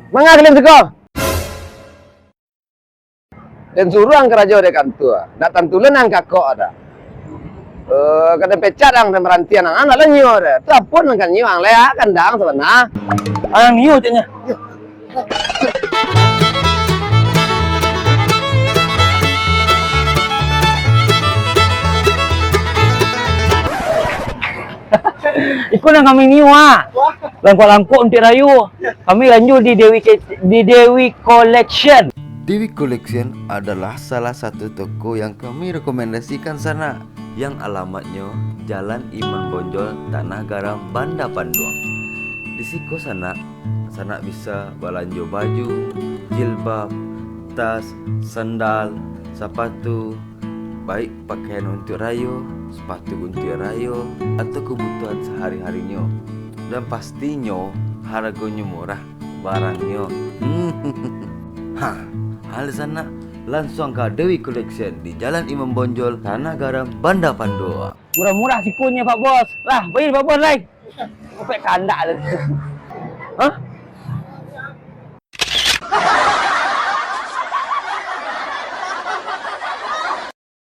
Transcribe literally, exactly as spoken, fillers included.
Manga kalian siko? Den suruah ang karajo di kantua, ndak tantu lo nan kakok ado. Eh, ka den pecat ang, den barantian ang, ang ndak lo nio doh. Tu ampun ang ka nio ang, lai kandang sabana. Ang nio caknyo. Iko nan kami nio, ah. Langkok-langkok untuak rayo. Kami lanjut di Dewi Ke-, di Dewi Collection. Dewi Collection adalah salah satu toko yang kami rekomendasikan, sanak, yang alamatnyo Jalan Imam Bonjol, Tanah Garam, Banda Panduang. Di siko, sanak, sanak bisa balanjo baju, jilbab, tas, sandal, sapatu, baik pakaian untuak rayo, sapatu untuak rayo, atau kabutuhan sahari-harinyo. Dan pastinyo, haragonyo murah, barangnyo. Ha, alah sanak, lansuang ka Dewi Collection di Jalan Imam Bonjol, Tanah Garam, Banda Panduang. Murah-murah sikonyo, Pak Bos. Lah, pai, Pak Bos, lai. Kopek kandak tu. Hah?